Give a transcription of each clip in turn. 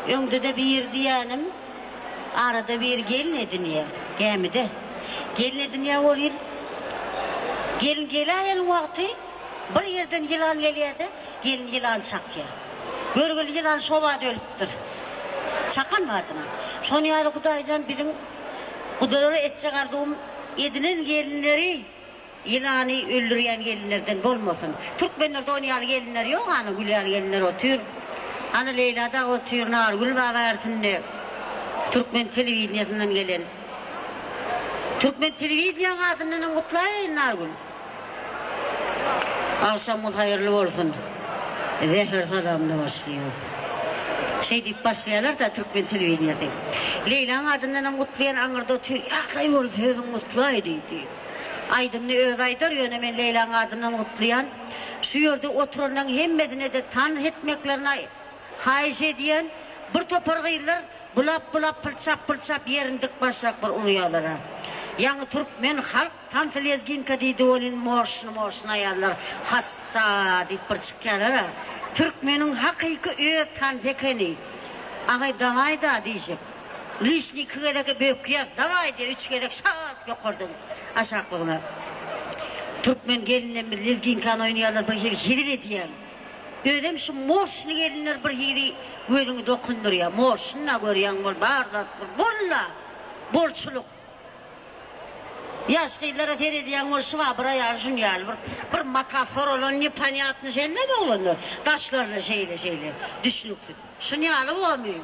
Öňde-de biri diýýänim, arada biri gelin edinýär, gämide. Gelin edinýär welin, gelin geläýen wagty bir ýerden ýylan gelýär-de, gelin ýylany çakýar. Görgüli ýylan şo bada ölüpdir. Çakan badyna. Şon ýaly Hudaýjan biziň gudalara etjek arzuwym edinen gelinleri Ýylany öldürýän gelinlerden bolmasyn. Türkmenlerde on ýaly gelinler ýok ana gül ýaly gelinler otyr. Ana Leýla dagy otyr Nargül bar bärsinde türkmen telewideniýasyndan gelen. Türkmen telewideniýaň adyndanam gutlaýaýyn Nargül. Agşamyňyz haýyrly bolsun. Zäher salamda başlaýas. Şeý diýip başlaýalar-da türkmen telewideniýasy. Leýlaň adyndanam gutlaýan aňyrda otyr. Ýagdaý bolsa özüň gutlaý diýdi. Aýdymyny özi aýdar, ýöne men Leýlaň adyndan gutlaýan. Şu ýerde oturanlaň hemmesine-de tans etmeklerini haýyş edýän. Bir topar gyzlar bulap-bulap, pylçap-pylçap ýerini dik başlap bir urýalara. Ýaňy türkmen halk tansy lezginka diýdi welin moşny-moşny aýallar hassa diýip bir çykýalara. Türkmeniň hakyky öz tansy ekeni. Agaý dawaý-da diýşip. Lişni iki gezek bökýär, dawaý diýýär, üç gezek şat ýokardan aşaklygyna. Türkmen gelinlerimiz lezginkany oýnaýarlar bir hili hezil edýäň. Özem şu moşny gelinler bir hili gözüňi dokundyrýar. Moşny-da görýäň bol bar zat bir bol-la, bolçulyk. Ýaş gyzlara seredýäň bol şwabra ýaly şun ýaly bir bir mata soralan neponýatny şeýle oglanlar daşlaryna şeýle şeýle düşnüksiz. Şun ýaly bormy?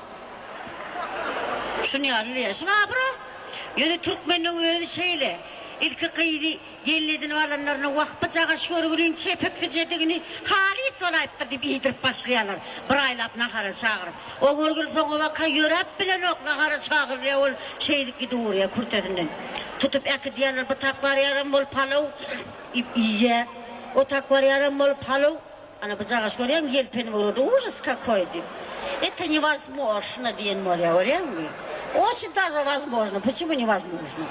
Şun ýaly diýýär. Şwabra. Ýöne türkmeniň özi şeýle. Ilki gyzy gelin edinip alanlarynda wah bu jagaş görgüliň çepiksijedigini halys bolaýypdyr diýip iýdirip başlaýarlar. Bir aýlap nahara çagyryp. O görgüli soňabaka ýöräp bilenok nahara çagyrylýar ol şeýdip gidiberýär kürtesinden. Tutup äkidýärler bu tak barýaram bol palaw iýýär. O tak barýaram bol palaw. Ana bu jagaş görýäňmi ýelpenip ugrady ужас kakoý diýip. Это невозможно diýen bolýar görýäňmi. Oçin daže wozmožno poçemu newozmožno.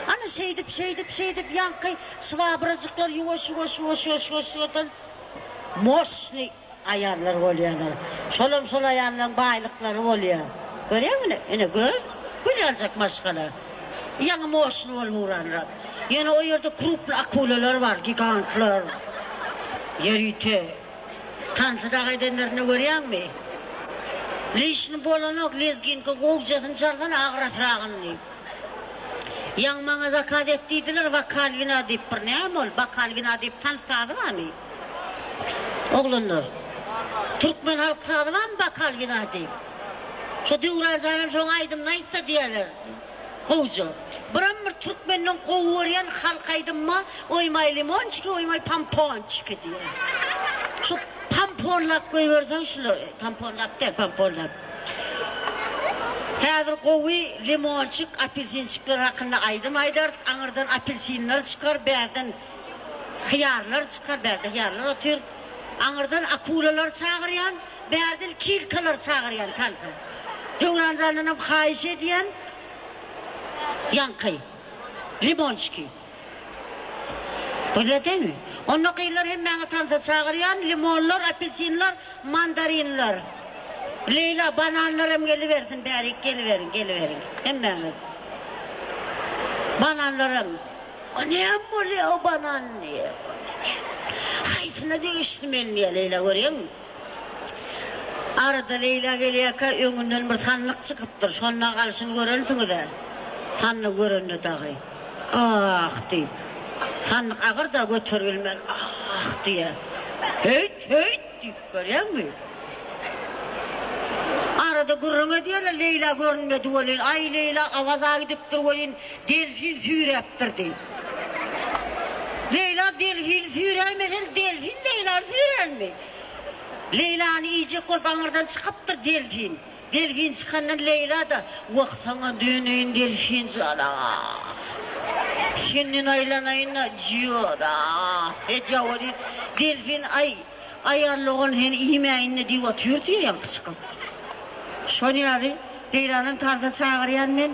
Ana şeýdip şeýdip şeýdip ýaňky şwabrajyklar ýuwaş ýuwaş ýuwaş ýuwaş ýuwaş ýuwaşdan moşnyý aýallar bolýarlar. Şolam şol aýallaň baýlyklary bolýar. Görýäňmi ine ine gör gül ýaljak maşgala. Ýaňy moşny bolup ugranrak. Ýöne o ýerde krupny akulalar bar, gigantlar. Ýörite. Tansy dagy edenlerini görýäňmi? Lişni bolanok, lezginka gowjasyny çalsana agrasragyny diýip. Ýaňy maňa zakaz et diýdiler, wokal wina diýip bir näme ol, bokal wina diýip tans sazy barmy? Oglanlar. Türkmen halk sazy barmy bokal wina diýip? Şo Döwran janam şoň aýdymyny aýtsa diýerler. Gowja. Biram bir türkmenden gowy görýän halk aýdymma Oý maý limonçiki oý maý pamponçiki diýýär. Şu pamponlap goýberseň şulary tamponlap däl pamponlap. Häzir gowy limonçik apelsinçikler hakynda aýdym aýdarys aňyrdan apelsinler çykar bärden hyýarlar çykar bärde hyýarlar otyr. Aňyrdan akulalary çagyrýan, bärden kilkalary çagyrýan tansa. Döwranjandanam haýyş edýän, ýaňky, limonçiki. Bolýa dämi? Onda gyzlar hemmäňi tansa çagyrýan, limonlar, apelsinler, mandarinler. Leýla, bananlaram gelibersin bärik, geliberiň, geliberiň, hemmäňiz. Bananlaram. O näme bolýa o banan diýýä. Haýsyna degişli men diýýä Leýla görýäňmi. Arada Leýla gelýärkä öňünden bir sandyk çykypdyr. Şonda galşyny görensiňiz-ä. Sandygy görende dagy, Ah diýip. Sandyk agyr-da göteribilmän ah diýýä. Heýt, heýt diýip görýäňmi. Arada gürrüň edýärler, Leýla görünmedi welin, aý Leýla Awaza gidipdir welin, delfin süýräpdir diýip. Leýla delfini süýräýmese, delfin Leýlany süýrärmi? Leýlany iýjek bolup aňyrdan çykypdyr delfin. Delfin çykandan Leýla-da, Wah, saňa döneýin delfin jan-a. Senden aýlanaýyn-a, jora. Edýär welin, delfin, Aý, Aýal dogan seni iýmäýin-de diýip otyr diýýär ýaňky çykyp. Şon ýaly Leýlanam tansa çagyrýan men.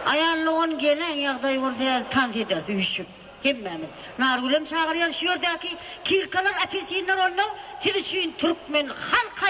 Aýal dogan gelen ýagdaý bolsa häzir tans ederis üýşüp hemmämiz. Nargülem çagyrýan şu ýerdäki kilkalar apelsinler onda siz üçin türkmen halk aýdymy.